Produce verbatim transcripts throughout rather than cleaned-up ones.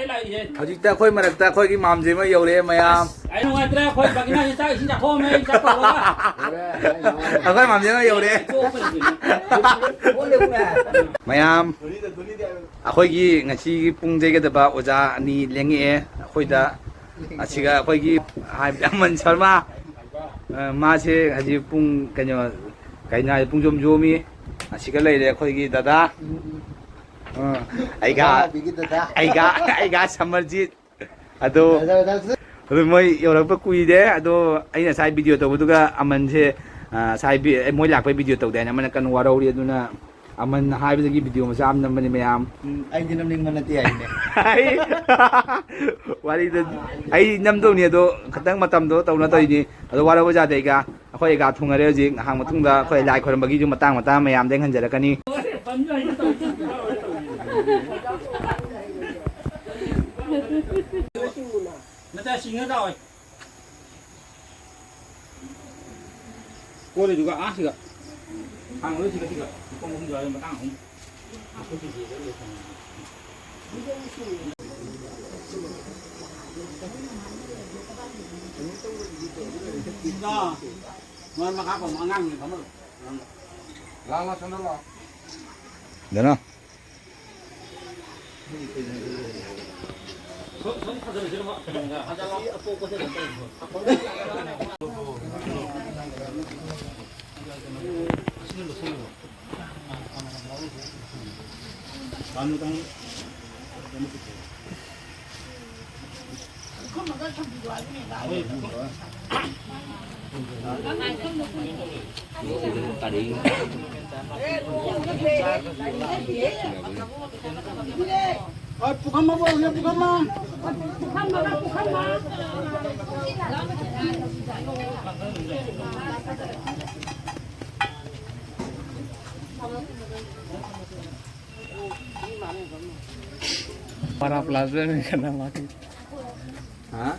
ꯍꯧꯖꯤꯛꯇ ꯑꯩꯈꯣꯏ ꯃꯔꯛꯇ ꯑꯩꯈꯣꯏꯒꯤ ꯃꯥꯝꯖꯦ ꯑꯃ ꯌꯧꯔꯛꯑꯦ, ꯃꯌꯥꯝ꯫ ꯑꯩ ꯅꯨꯡꯉꯥꯏꯇ꯭ꯔꯦ, ꯑꯩꯈꯣꯏ ꯕꯥꯒꯤꯅꯥꯁꯤ ꯆꯥꯛ ꯏꯁꯤꯡ ꯆꯥꯊꯣꯛꯑꯝꯃꯦ, ꯑꯩ ꯆꯥꯛ ꯀꯧꯔꯒ꯫ ꯑꯩꯈꯣꯏ ꯃꯥꯝꯖꯦ ꯑꯃ ꯌꯧꯔꯛꯑꯦ꯫ ꯇꯣꯛꯄꯅꯤ ꯀꯩꯅꯣ꯫ ꯃꯌꯥꯝ, ꯑꯩꯈꯣꯏꯒꯤ ꯉꯁꯤꯒꯤ ꯄꯨꯡ ꯌꯩꯒꯗꯕ ꯑꯣꯖꯥ ꯑꯅꯤ ꯂꯦꯡꯉꯛꯑꯦ ꯑꯩꯈꯣꯏꯗ꯫ ꯑꯁꯤꯒ ꯑꯩꯈꯣꯏꯒꯤ ꯍꯥꯏꯕꯗꯤ ꯑꯃꯟ ꯁꯔꯃ, ꯑ, ꯃꯥꯁꯦ ꯍꯧꯖꯤꯛ ꯄꯨꯡ ꯀꯩꯅꯣ, ꯀꯩꯅꯣ ꯍꯥꯏ, ꯄꯨꯡ ꯌꯣꯝ ꯌꯣꯝꯃꯤ꯫ ꯑꯁꯤꯒ ꯂꯩꯔꯦ ꯑꯩꯈꯣꯏꯒꯤ ꯗꯗꯥ꯫ ꯑ, ꯑꯩꯒ, ꯏꯃꯥꯟꯅꯕꯤꯒꯤ ꯗꯗꯥ꯫ ꯑꯩꯒ, ꯑꯩꯒ ꯁꯃꯔꯖꯤꯠ꯫ ꯑꯗꯣ, ꯗꯗꯥ, ꯗꯗꯥ꯫ ꯑꯗꯨ ꯃꯣꯏ ꯌꯧꯔꯛꯄ ꯀꯨꯏꯔꯦ꯫ ꯑꯗꯣ ꯑꯩꯅ ꯉꯁꯥꯏ ꯚꯤꯗꯤꯑꯣ ꯇꯧꯕꯗꯨꯒ ꯑꯃꯟꯁꯦ, ꯑ, ꯉꯁꯥꯏ ꯚꯤ-, ꯑꯦ, ꯃꯣꯏ ꯂꯥꯛꯄꯩ ꯚꯤꯗꯤꯑꯣ ꯇꯧꯗꯦ ꯍꯥꯏꯅ ꯑꯃꯅ ꯀꯟꯅ ꯋꯥꯔꯧꯔꯤ꯫ ꯑꯗꯨꯅ ꯑꯃꯟ ꯍꯥꯏꯕꯗꯒꯤ ꯚꯤꯗꯤꯑꯣ ꯃꯆꯥ ꯑꯃ ꯅꯝꯕꯅꯤ, ꯃꯌꯥꯝ꯫ ꯎꯝ, ꯑꯩꯗꯤ ꯅꯝꯅꯤꯡꯕ ꯅꯠꯇꯦ ꯍꯥꯏꯅꯦ꯫ ꯑꯩ ꯋꯥꯔꯤꯗꯣ ꯑꯩ ꯅꯝꯗꯧꯅꯤ, ꯑꯗꯣ ꯈꯤꯇꯪ ꯃꯇꯝꯗꯣ ꯇꯧꯅ ꯇꯧꯔꯤꯅꯤ꯫ ꯑꯗꯣ ꯋꯥꯔꯧꯕ ꯌꯥꯗꯦ꯫ ꯑꯩꯒ, ꯑꯩꯈꯣꯏ ꯑꯩꯒ ꯊꯨꯡꯉꯔꯦ ꯍꯧꯖꯤꯛ꯫ ꯉꯥꯏꯍꯥꯛ ꯃꯇꯨꯡꯗ ꯑꯩꯈꯣꯏ ꯂꯥꯏ ꯈꯣꯏꯔꯝꯕꯒꯤꯁꯨ ꯃꯇꯥꯡ ꯃꯇꯥꯡ ꯃꯌꯥꯝꯗ ꯌꯦꯡꯍꯟꯖꯔꯛꯀꯅꯤ꯫ ꯅꯠꯇꯦ, ꯁꯤꯡꯉ ꯆꯥꯎꯋꯦ꯫ ꯀꯣꯜꯂꯤꯗꯨꯒ ꯑꯥ ꯁꯤꯒ꯫ ꯍꯥꯡꯉꯣꯏ ꯁꯤꯒ ꯁꯤꯒ꯫ ꯄꯨꯡ ꯑꯍꯨꯝ ꯇꯥꯔꯦ, ꯃꯇꯥꯡ ꯑꯍꯨꯝ꯫ ꯃꯣꯏ ꯃꯈꯥ ꯀꯣꯝꯕ ꯑꯉꯥꯡꯅꯤ ꯐꯝꯃ꯫ ꯂꯥꯛꯑꯣ, ꯂꯥꯛꯑꯣ, ꯁꯣꯝꯗ ꯂꯥꯛꯑꯣ꯫ ꯗꯅꯣ꯫ ꯄꯔꯥ ꯄ꯭ꯂꯥꯖꯣ ꯀꯅꯥ ꯃꯥꯇꯤ? ꯍꯥ?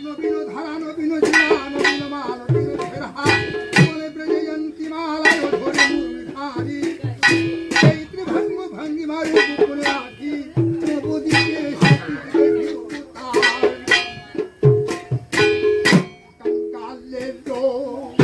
নবীন ধারা নবীন চূড়া নবীন মালতীর ফেরা, কমলে ব্রজয়ন্তী মালায় ধরে মুরলীধারী। এই ত্রিভঙ্গ ভঙ্গিমারে গোপনে রাখি, নবদ্বীপে সতী দেবী অবতার। কঙ্কালের ধন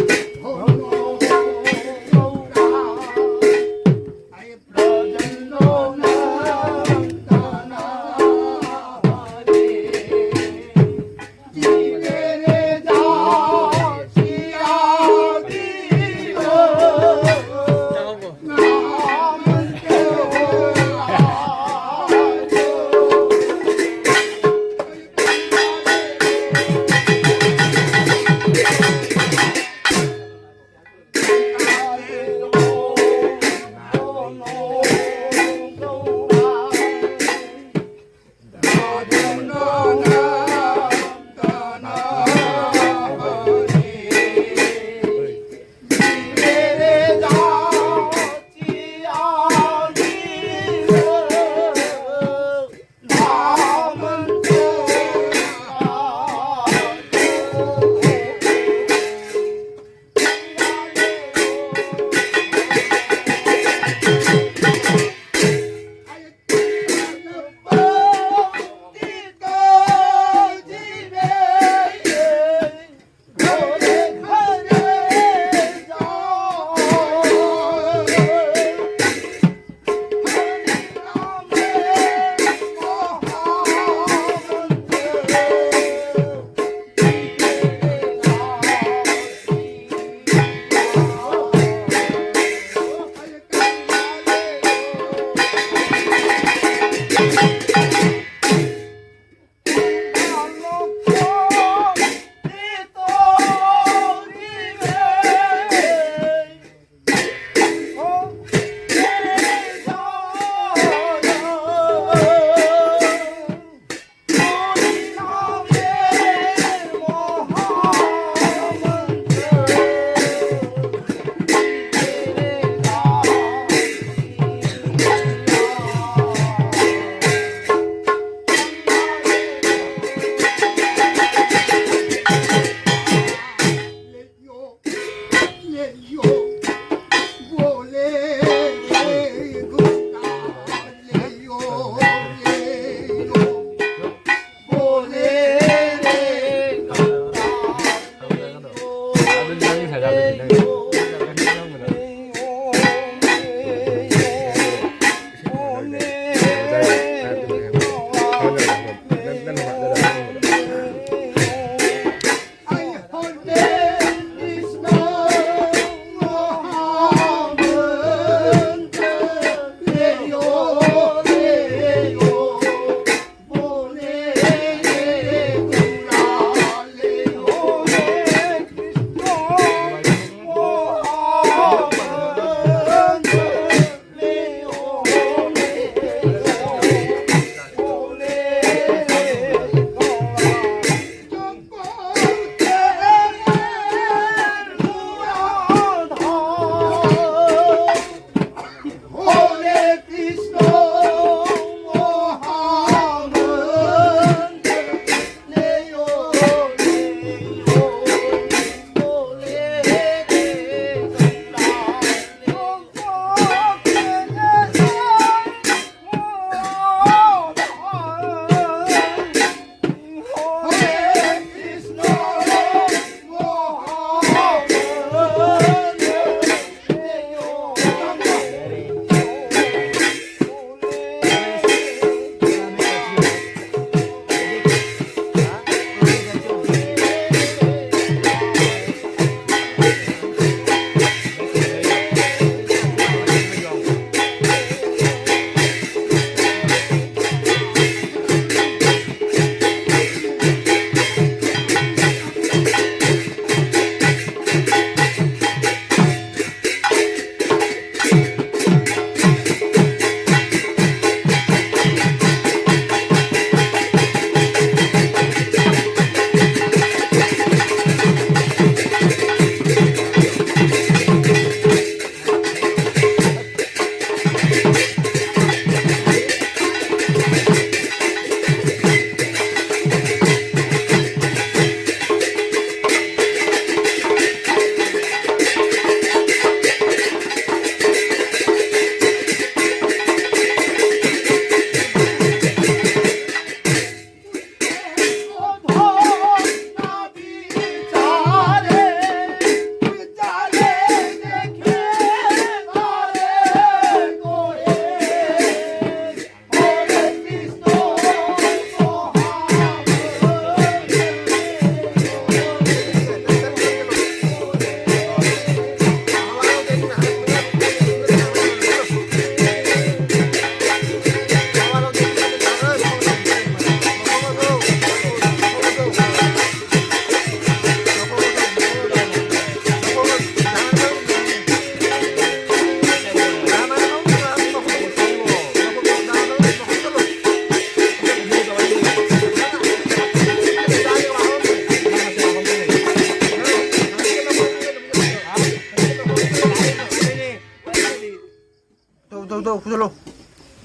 ꯐꯨꯖꯜꯂꯣ꯫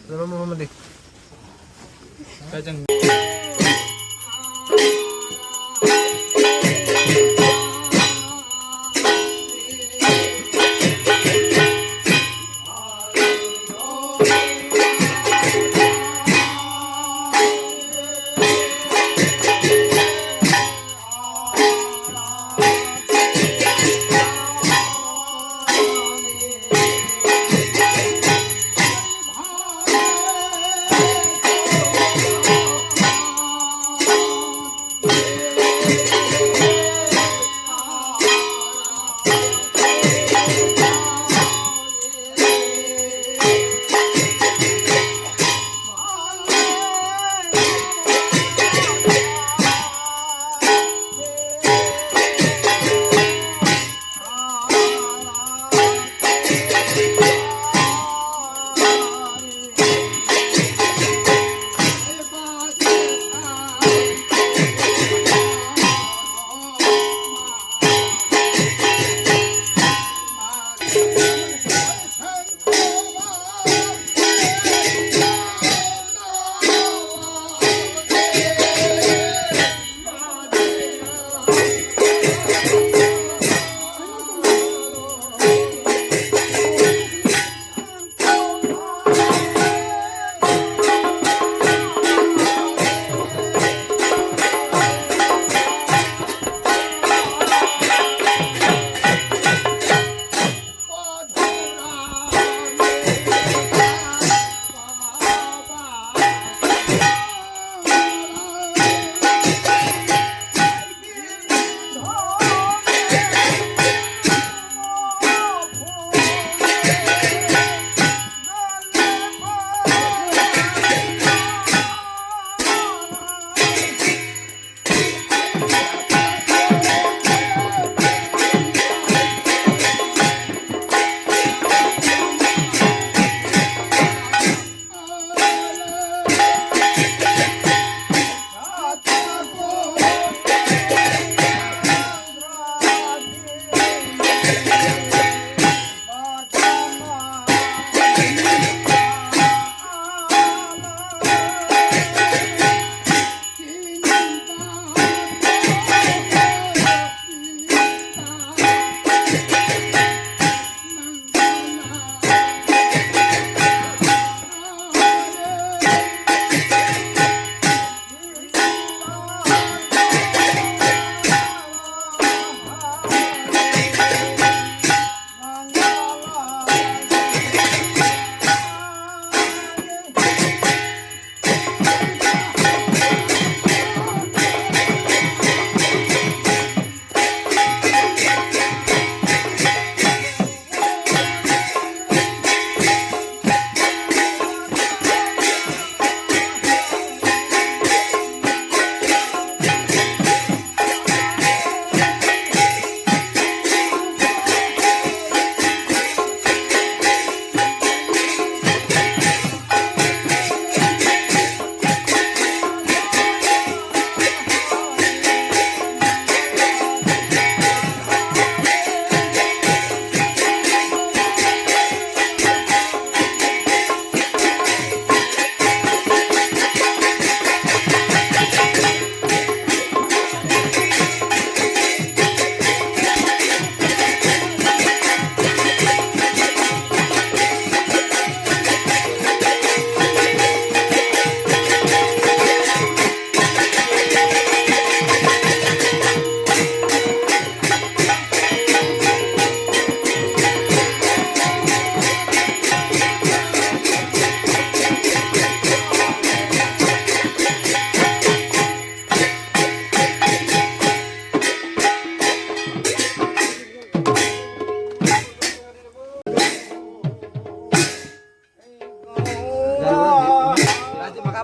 ꯐꯖꯕ ꯃꯐꯝ ꯑꯃꯗꯤ꯫ ꯀꯥꯏ ꯆꯪ-,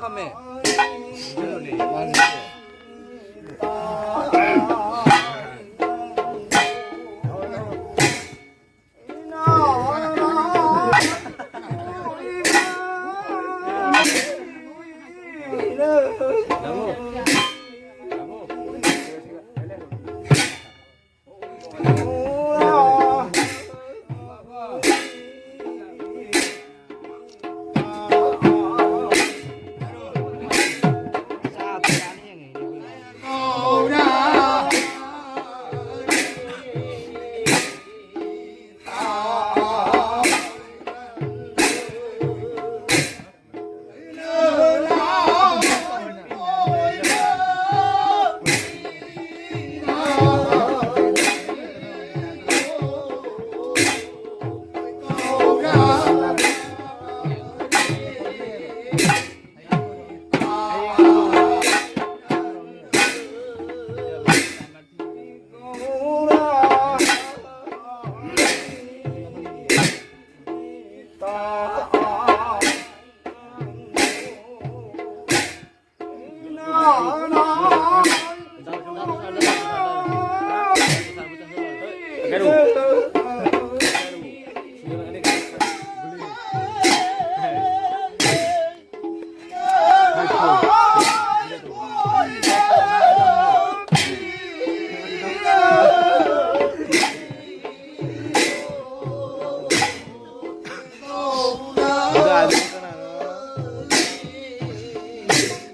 ꯐꯝꯃꯦ꯫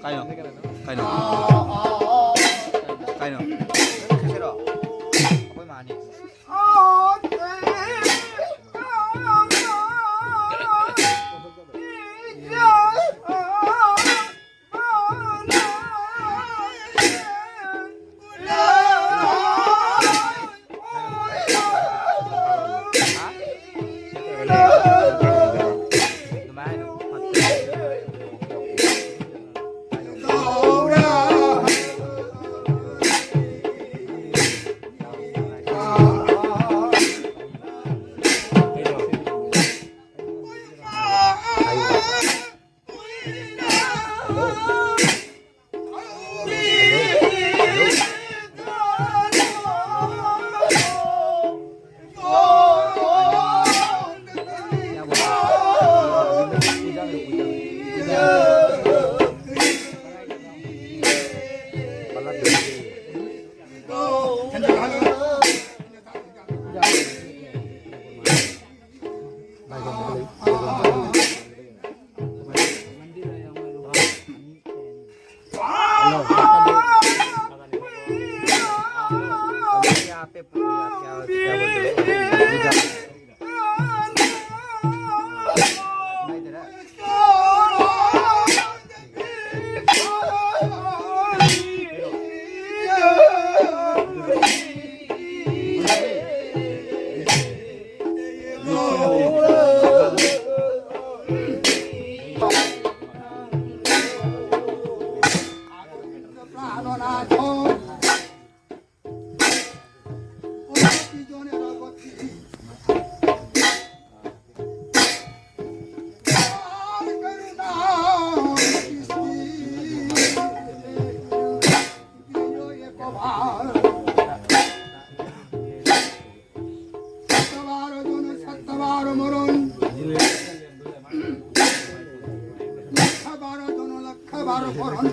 ꯀꯥꯏꯅꯣ? ꯀꯥꯏꯅꯣ? ꯀꯥꯏꯅꯣ? ꯁꯤꯔꯣ? ꯑꯩꯈꯣꯏ ꯃꯥꯅꯤ꯫ বারো জন, সাত বারো মরণ, লক্ষ বারো জন, লক্ষ বারো মরণ।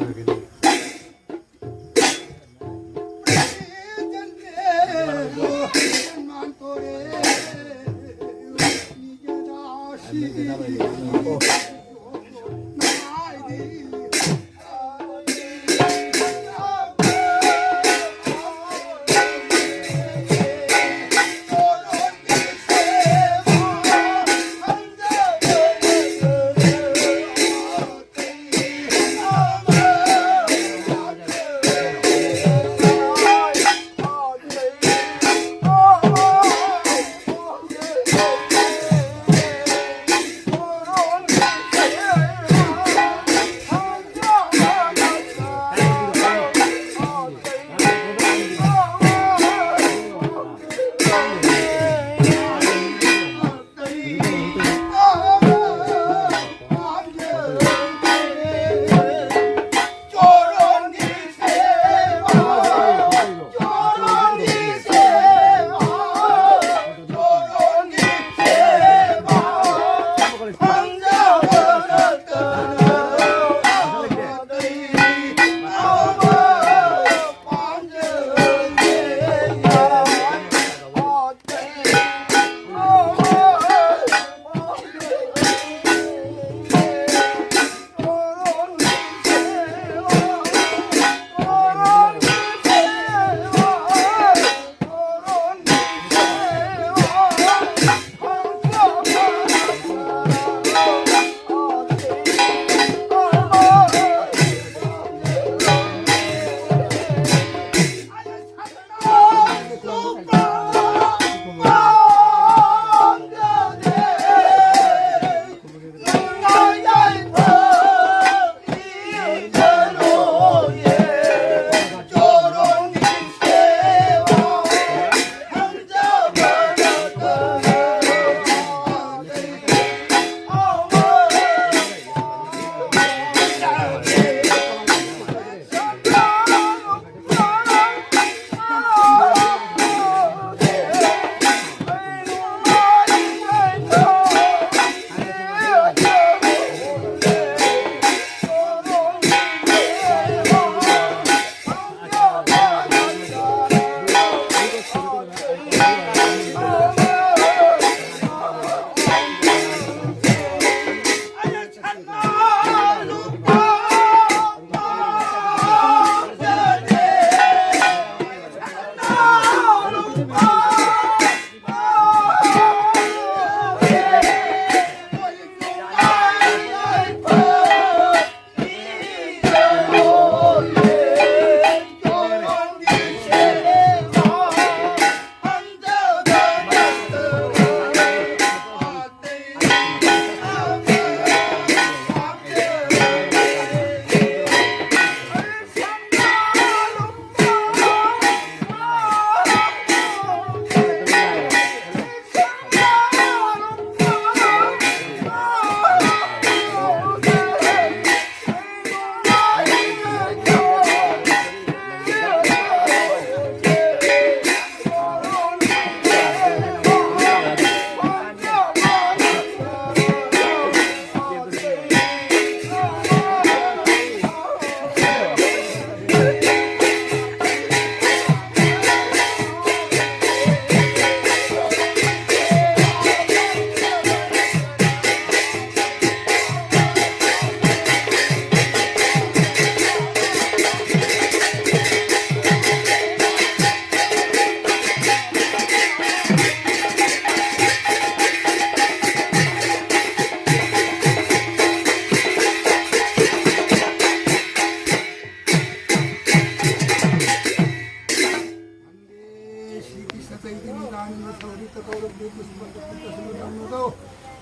পুষ্পস্তবক সুন্দর রত্ন দাও।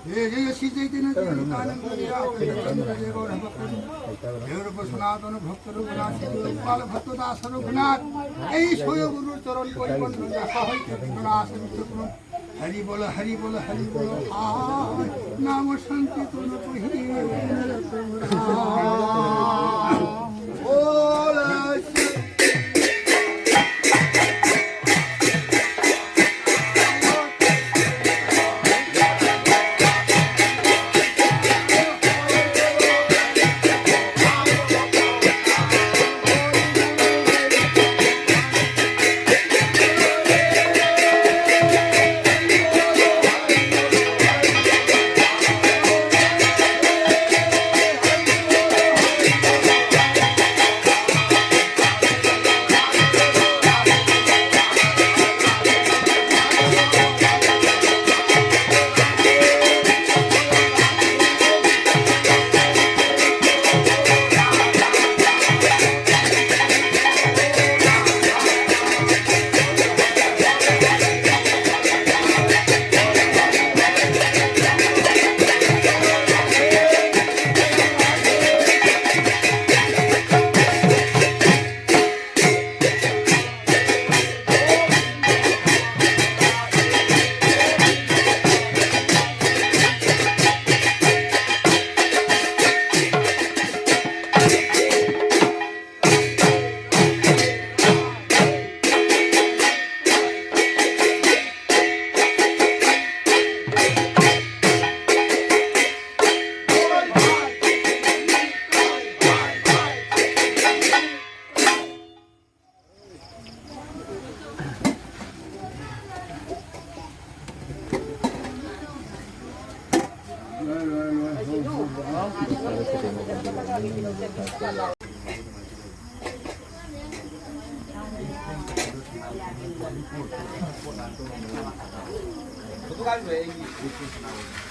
হে জয় শ্রী চৈতন্য চৈতানন্দ দেব, দেব সনাতন ভক্ত রঘুনাথ, গোপাল ভক্ত দাস রঘুনাথ, এই ছয় গুরুর চরণ করি বন্দনা, সহায় কৃষ্ণ দাস রঘুনাথ। হরি বল, হরি বল, হরি বল। আ, নাম সংকীর্তন করি বল।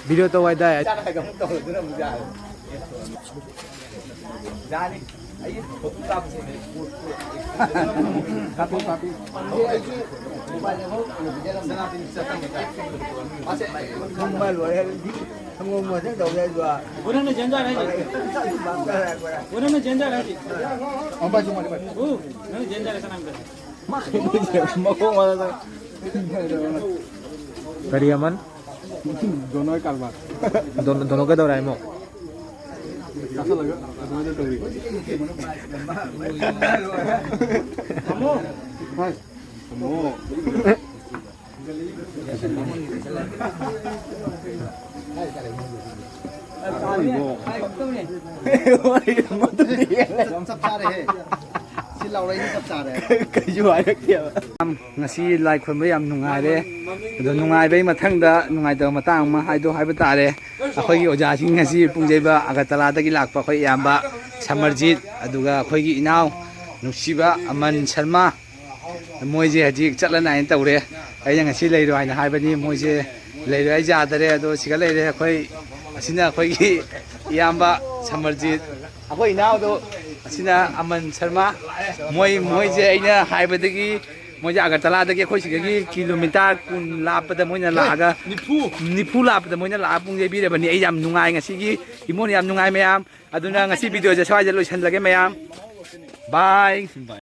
ꯚꯤꯗꯤꯑꯣ ꯇꯧ ꯍꯥꯏꯗꯥꯏ? ꯌꯥꯅꯤ꯫ ꯊꯝꯕ ꯂꯣꯏꯔꯦ꯫ ꯁꯪꯒꯣꯝ ꯃꯊꯛ ꯇꯧꯒꯦ ꯍꯥꯏꯗꯣ꯫ ꯎꯔꯅ ꯖꯦꯟꯖꯥ ꯍꯥꯏꯗꯤ꯫ ꯎꯔꯅ ꯖꯦꯟꯖꯥ ꯍꯥꯏꯗꯤ꯫ ꯎ, ꯅꯪ ꯖꯦꯟꯖꯥ ꯍꯥꯏꯗꯤ꯫ ꯃꯈꯣꯡ ꯃꯔꯛꯇ꯫ ꯀꯔꯤ ꯑꯃꯟ? ꯗꯣꯅꯣ ꯀꯔꯕꯥꯔ꯫ ꯗꯣꯅꯣ, ꯗꯣꯅꯣ ꯀꯩꯗꯧꯔꯦ ꯍꯥꯏꯃꯣ? ꯆꯥꯁꯜꯂꯒ ꯑꯗꯨꯃꯥꯏꯅ ꯇꯧꯔꯤ꯫ ꯍꯥꯏ꯫ ꯇꯥꯃꯣ꯫ ꯌꯥꯝ ꯆꯞ ꯆꯥꯔꯦꯍꯦ꯫ ꯁꯤ ꯂꯥꯎꯔꯛꯏꯁꯤ ꯆꯞ ꯆꯥꯔꯦ꯫ ꯀꯩꯁꯨ ꯍꯥꯏꯔꯛꯇꯦꯕ꯫ ꯉꯁꯤ ꯂꯥꯏ ꯈꯨꯔꯨꯝꯕ ꯌꯥꯝ ꯅꯨꯡꯉꯥꯏꯔꯦ꯫ ꯑꯗꯣ ꯅꯨꯡꯉꯥꯏꯕꯩ ꯃꯊꯪꯗ ꯅꯨꯡꯉꯥꯏꯇꯕ ꯃꯇꯥꯡ ꯑꯃ ꯍꯥꯏꯗꯣ ꯍꯥꯏꯕ ꯇꯥꯔꯦ꯫ ꯑꯩꯈꯣꯏꯒꯤ ꯑꯣꯖꯥꯁꯤꯡ ꯉꯁꯤ ꯄꯨꯡꯖꯩꯕ ꯑꯒꯔꯇꯂꯥꯗꯒꯤ ꯂꯥꯛꯄ ꯑꯩꯈꯣꯏ ꯏꯌꯥꯝꯕ ꯁꯃꯔꯖꯤꯠ, ꯑꯗꯨꯒ ꯑꯩꯈꯣꯏꯒꯤ ꯏꯅꯥꯎ ꯅꯨꯡꯁꯤꯕ ꯑꯃꯟ ꯁꯔꯃ, ꯃꯣꯏꯁꯦ ꯍꯧꯖꯤꯛ ꯆꯠꯂꯅꯤ ꯍꯥꯏꯅ ꯇꯧꯔꯦ꯫ ꯑꯩꯅ ꯉꯁꯤ ꯂꯩꯔꯣ ꯍꯥꯏꯅ ꯍꯥꯏꯕꯅꯤ, ꯃꯣꯏꯁꯦ ꯂꯩꯔꯣ ꯍꯥꯏ ꯌꯥꯗꯔꯦ꯫ ꯑꯗꯣ ꯁꯤꯒ ꯂꯩꯔꯦ ꯑꯩꯈꯣꯏ, ꯑꯁꯤꯅ ꯑꯩꯈꯣꯏꯒꯤ ꯏꯌꯥꯝꯕ ꯁꯃꯔꯖꯤꯠ, ꯑꯩꯈꯣꯏ ꯏꯅꯥꯎꯗꯣ, ꯑꯁꯤꯅ ꯑꯃꯟ ꯁꯔꯃ꯫ ꯃꯣꯏ, ꯃꯣꯏꯁꯦ ꯑꯩꯅ ꯍꯥꯏꯕꯗꯒꯤ, ꯃꯣꯏꯁꯦ ꯑꯒꯔꯇꯂꯥꯗꯒꯤ ꯑꯩꯈꯣꯏ ꯁꯤꯗꯒꯤ ꯀꯤꯂꯣꯃꯤꯇꯔ ꯀꯨꯟ ꯂꯥꯞꯄꯗ ꯃꯣꯏꯅ ꯂꯥꯛꯑꯒ, ꯅꯤꯐꯨ ꯂꯥꯞꯄꯗ ꯃꯣꯏꯅ ꯂꯥꯛꯑ ꯄꯨꯡ ꯌꯩꯕꯤꯔꯕꯅꯤ꯫ ꯑꯩ ꯌꯥꯝ ꯅꯨꯡꯉꯥꯏ ꯉꯁꯤꯒꯤ, ꯏꯃꯣꯟ ꯌꯥꯝ ꯅꯨꯡꯉꯥꯏ ꯃꯌꯥꯝ꯫ ꯑꯗꯨꯅ ꯉꯁꯤ ꯚꯤꯗꯤꯑꯣꯁꯦ ꯁ꯭ꯋꯥꯏꯗ ꯂꯣꯏꯁꯤꯜꯂꯒꯦ ꯃꯌꯥꯝ꯫ ꯕꯥꯏ꯫